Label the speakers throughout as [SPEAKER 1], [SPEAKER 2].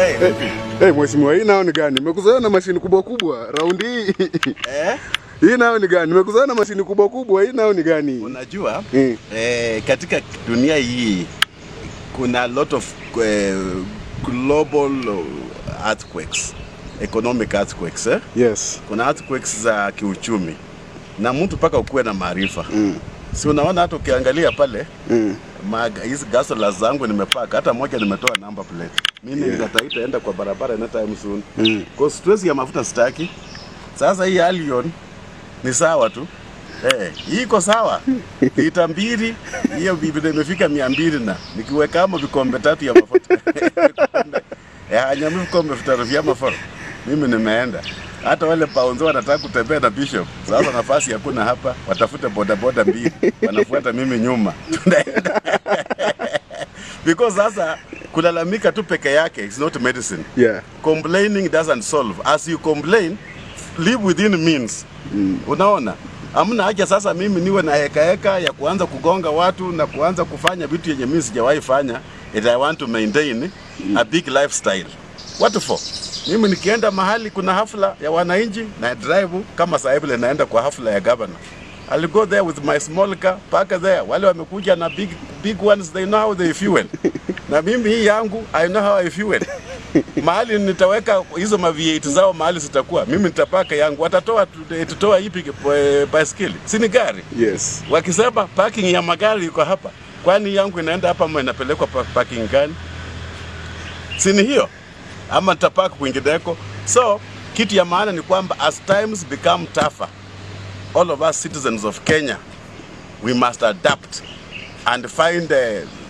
[SPEAKER 1] Hey, vipi?
[SPEAKER 2] Hey, mheshimiwa, hii nayo ni gani? Nimekuzoea na mashini kubwa kubwa. Raundi hii.
[SPEAKER 1] Eh?
[SPEAKER 2] Hii nayo ni gani? Nimekuzoea na mashini kubwa kubwa. Hii nayo ni gani?
[SPEAKER 1] Unajua katika dunia hii kuna a lot of global earthquakes, economic earthquakes, eh?
[SPEAKER 2] Yes.
[SPEAKER 1] Kuna earthquakes za kiuchumi na mtu mpaka ukuwe na maarifa. Si unaona hata ukiangalia pale hizi gasola zangu nimepaka, hata moja nimetoa number plate. Mimi nitaenda kwa barabara anytime soon. Kwa stress ya mafuta sitaki. Sasa hii Allion ni sawa tu. Hii iko sawa. Lita 2, hiyo biblia imefika 200 na nikiweka kama vikombe 3 ya mafuta. Hanyami vikombe 5 vya mafuta. Mimi nimeenda. Hata wale paonzo wanataka kutembea na bishop. Sasa nafasi hakuna hapa, watafute boda boda 2, wanafuata mimi nyuma. Tunaenda. Because sasa kulalamika tu peke yake is not medicine. Complaining doesn't solve. As you complain, live within means. Unaona? Hamna haja sasa mimi niwe na heka heka ya kuanza kugonga watu na kuanza kufanya vitu yenye mimi sijawahi fanya. And I want to maintain a big lifestyle. What for? Mimi nikienda mahali kuna hafla ya wananchi na drive kama sasa hivi naenda kwa hafla ya governor. I'll go there with my small car, park there. Wale wamekuja na big ones, they know how they fuel. Na mimi hii yangu, I know how I fuel. Mahali nitaweka hizo ma V8 zao mahali zitakuwa. Mimi nitapaka yangu. Watatoa tutoa ipi baiskeli? Si ni gari?
[SPEAKER 2] Yes.
[SPEAKER 1] Wakisema parking ya magari iko hapa. Kwani yangu inaenda hapa ama inapelekwa parking gani? Si ni hiyo? Ama nitapaka kwingineko. So, kitu ya maana ni kwamba as times become tougher, all of us citizens of Kenya, we must adapt and find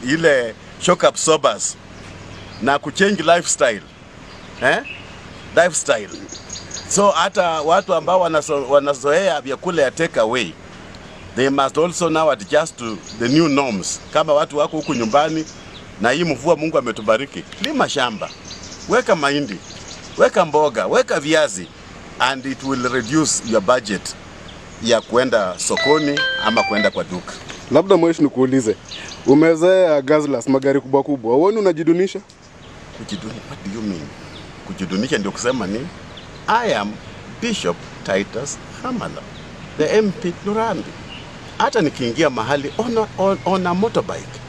[SPEAKER 1] ile shock absorbers na kuchange lifestyle. Lifestyle. So hata watu ambao wanazoea vyakula ya take away, they must also now adjust to the new norms. Kama watu wako huku nyumbani na hii mvua Mungu ametubariki, lima shamba, weka mahindi, weka mboga, weka viazi, and it will reduce your budget ya kuenda sokoni ama kuenda kwa duka.
[SPEAKER 2] Labda mweshi nikuulize, umezoea Guzzlers, magari kubwa kubwa, huoni unajidunisha?
[SPEAKER 1] Kujidunisha? What do you mean? Kujidunisha ndio kusema nini? I am Bishop Titus Hamala, the MP Lurambi. Hata nikiingia mahali on a motorbike,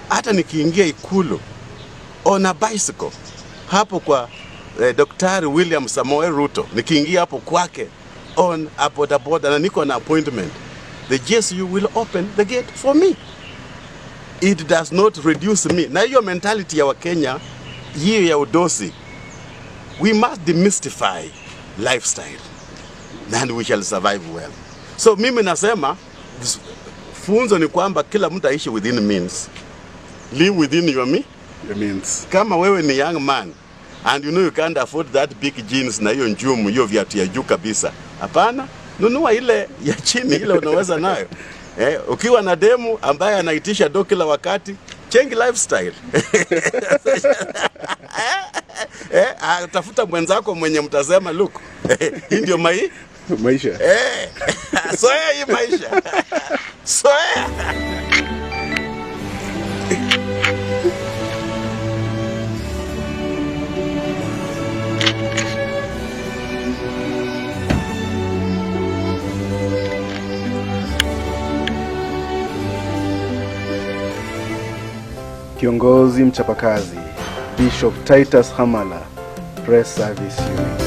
[SPEAKER 1] hata nikiingia Ikulu on a bicycle, hapo kwa Daktari William Samoei Ruto, nikiingia hapo kwake on a boda boda na niko na appointment, the GSU will open the gate for me. It does not reduce me. Na hiyo mentality ya Wakenya, hiyo ya udosi, we must demystify lifestyle and we shall survive well. So mimi nasema funzo ni kwamba kila mtu aishi within means. Live within your
[SPEAKER 2] Your means.
[SPEAKER 1] Kama wewe ni young man and you know you can't afford that big jeans na hiyo njumu, hiyo viatu ya juu kabisa, hapana, nunua ile ya chini, ile unaweza nayo. Ukiwa na demu ambaye anaitisha do kila wakati, change lifestyle. Tafuta mwenzako mwenye mtasema look, hii ndio
[SPEAKER 2] maisha.
[SPEAKER 1] Soea hii maisha. Soea.
[SPEAKER 2] Kiongozi mchapakazi Bishop Titus Hamala, Press Service Unit.